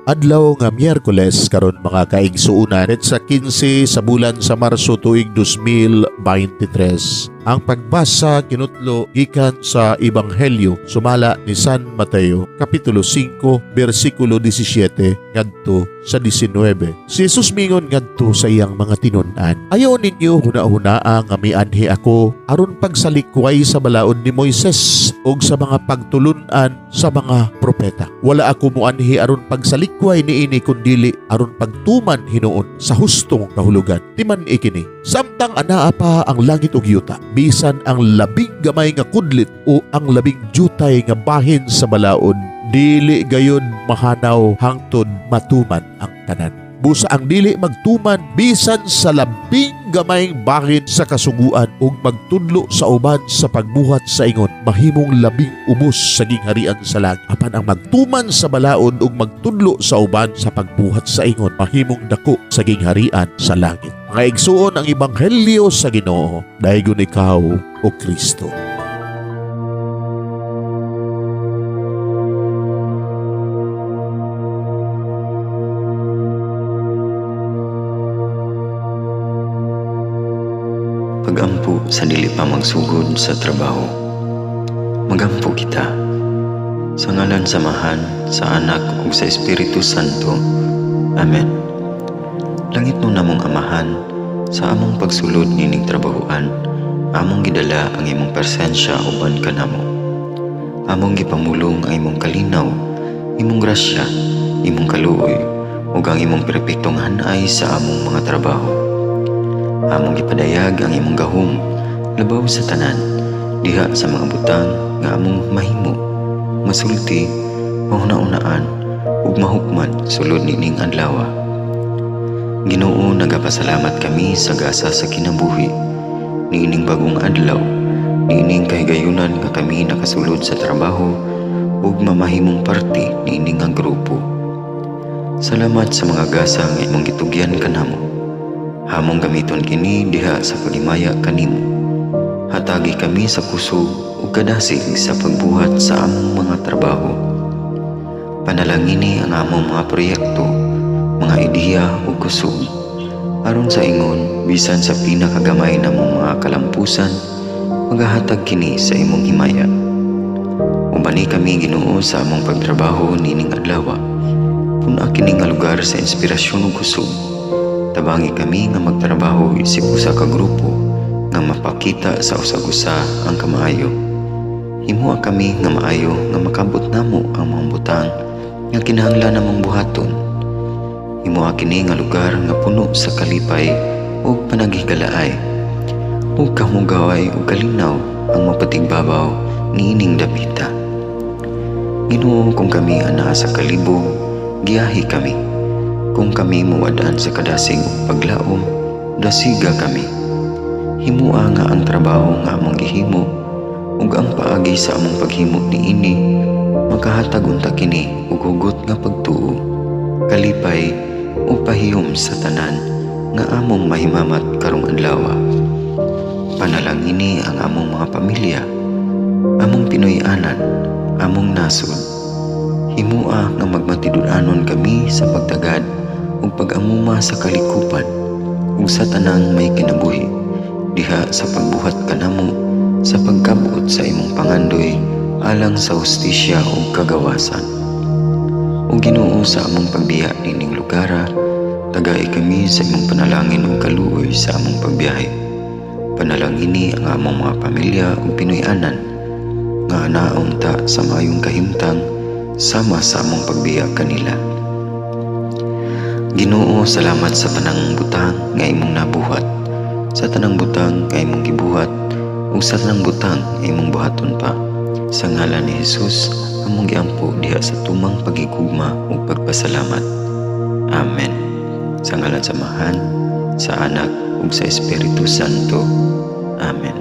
Adlaw nga Miyerkules karon, mga kaigsuonan, sa 15 sa bulan sa Marso, tuig 2023. Ang pagbasa kinutlo gikan sa Ebanghelyo sumala ni San Mateo, kapitulo 5, bersikulo 17 ngadto sa 19. Si Jesus mingon ngadto sa iyang mga tinun-an, "Ayaw ninyo huna-hunaa nga mianhi ako aron pagsalikway sa balaod ni Moises ug sa mga pagtulun-an sa mga propeta. Wala ako muanhi aron pagsalikway niini kundili aron pagtuman hinuon sa hustong kahulugan. Timan-i kini, samtang anaa pa ang langit ug yuta, bisan ang labing gamay nga kudlit o ang labing jutay nga bahin sa balaod dili gayud mahanaw hangtod matuman ang tanan. Busa ang dili magtuman bisan sa labing gamayng bahin sa kasuguan ug magtudlo sa uban sa pagbuhat sa ingon mahimong labing ubos sa gingharian sa langit. Apan ang magtuman sa balaod ug magtudlo sa uban sa pagbuhat sa ingon mahimong dako sa gingharian sa langit." Mga igsuon, ang ebanghelyo sa Ginoo. Daygon ikaw, o Kristo. Pagampo sa dili pa magsugod sa trabaho. Magampo kita. Sa ngalan sa Amahan, sa Anak ug sa Espiritu Santo. Amen. Langitnon namong Amahan, sa among pagsulod nining trabahoan, among gidala ang imong presensya uban kanamo. Among gipamulong ang imong kalinaw, imong grasya, imong kaluoy, ug ang imong perpektong hanay sa among mga trabaho. Among gipadayag ang imong gahom labaw sa tanan diha sa mga butang nga among mahimo, masulti, mahuna-unaan ug mahukman sulod nining adlaw. Ginoo, nagapasalamat kami sa gasa sa kinabuhi niining bagong adlaw, niining kahigayunan nga kami nakasulod sa trabaho ug mamahimong parte niini nga grupo. Salamat sa mga gasa nga imong gitugyan kanamo. Among gamiton kini diha sa paghimaya kanimo. Hatagi kami sa kusog ug kadasig sa pagbuhat sa among mga trabaho. Panalangini ang among mga proyekto, mga ideya ug kusog. Aron sa ingon, bisan sa pinakagamay namong mga kalampusan, magahatag kini sa imong himaya. Ubani kami, Ginoo, sa among pagtrabaho nining adlaw. Pun-a kini nga lugar sa inspirasyon ug kusog. Tabangi kami nga magtrabaho isip usa ka grupo nga mapakita sa usag-usa ang kamaayo. Himoa kami nga maayo nga makabot namo ang mga butang nga kinahanglan namong buhaton. Himoa kini nga lugar nga puno sa kalipay ug panaghigalaay. Ug kamugaway ug kalinaw ang mapatigbabaw niining dapita. Ginoo, kung kami anaa sa kalibog, giyahi kami. Kung kami muwad-an sa kadasig ug paglaom, dasiga kami. Himoa nga ang trabaho nga among gihimo ug ang paagi sa among paghimo niini makahatag unta kini og hugot nga pagtuo, kalipay ug pahiyom sa tanan nga among mahimamat karong adlaw. Panalangini ang among mga pamilya, among Pinoy-anan, among nasod. Himoa nga magmatinud-anon kami sa pagtagad ug pag-amuma sa kalikupan ug sa tanang may kinabuhi diha sa pagbuhat kanamo sa pagkabot sa imong pangandoy alang sa hustisya ug kagawasan. O Ginoo, sa among pagbiya nining lugara, tagai kami sa imong panalangin ug kaluoy sa among pagbiyahe. Panalangini ang among mga pamilya ug Pinoy-anan nga anaon ta sa maayong kahimtang sama sa among pagbiya kanila. Ginoo, salamat sa tanang butang nga imong nabuhat, sa tanang butang nga imong gibuhat, ug sa tanang butang nga imong buhaton pa. Sa ngalan ni Jesus, among giampo diha sa tumang pagigugma ug pagpasalamat. Amen. Sa ngalan sa Amahan, sa Anak ug sa Espiritu Santo. Amen.